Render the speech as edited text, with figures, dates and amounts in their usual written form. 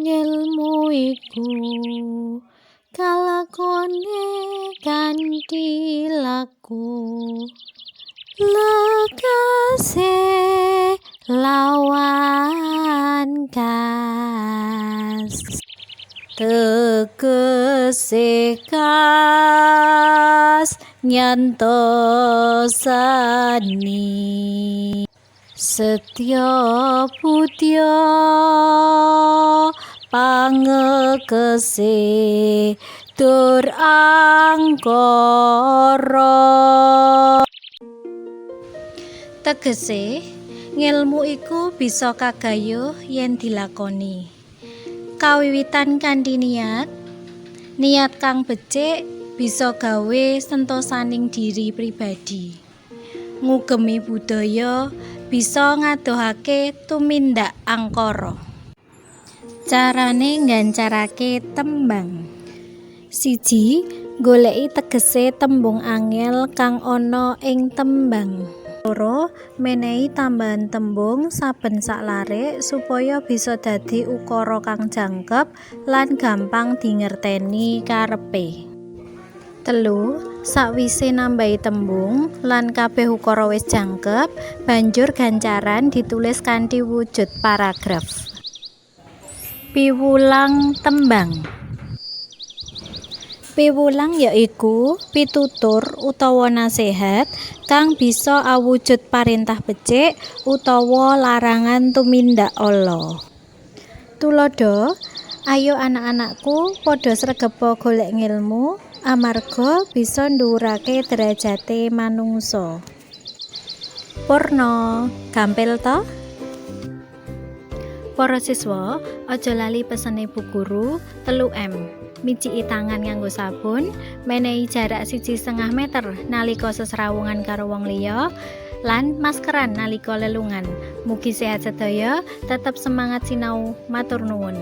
Ngelmu iku kalakone kanthi laku lekase lawan kas tegese kas nyantosani setya budya pangekese tur angkara. Tegese ngelmu iku bisa kagayuh yen dilakoni. Kawiwitan kanthi niat, niat kang becik bisa gawe sentosaning diri pribadi. Ngugemi budaya bisa ngadohake tumindak angkara. Carane nggancarake tembang. 1. Goleki tegese tembung angel kang ana ing tembang. 2. Menehi tambahan tembung saben sak larik supaya bisa dadi ukara kang jangkep lan gampang dingerteni karepe. 3. Sakwise nambahi tembung lan kabeh ukara wis jangkep, banjur gancaran ditulis kanthi wujud paragraf. Piwulang tembang. Piwulang ya iku pitutur utawa nasehat kang bisa awujud parentah becik utawa larangan tumindak ala. Tuladha, ayo anak-anakku padha sregepa golek ngelmu amarga bisa ndhuwurake derajate manungsa. Purna, gampil to? Para siswa, aja lali pesene Bu Guru 3M. Miciki tangan nganggo sabun, menehi jarak 1,5 meter nalika sesrawungan karo wong liya, lan maskeran nalika lelungan. Mugi sehat sedaya, tetep semangat sinau. Matur nuwun.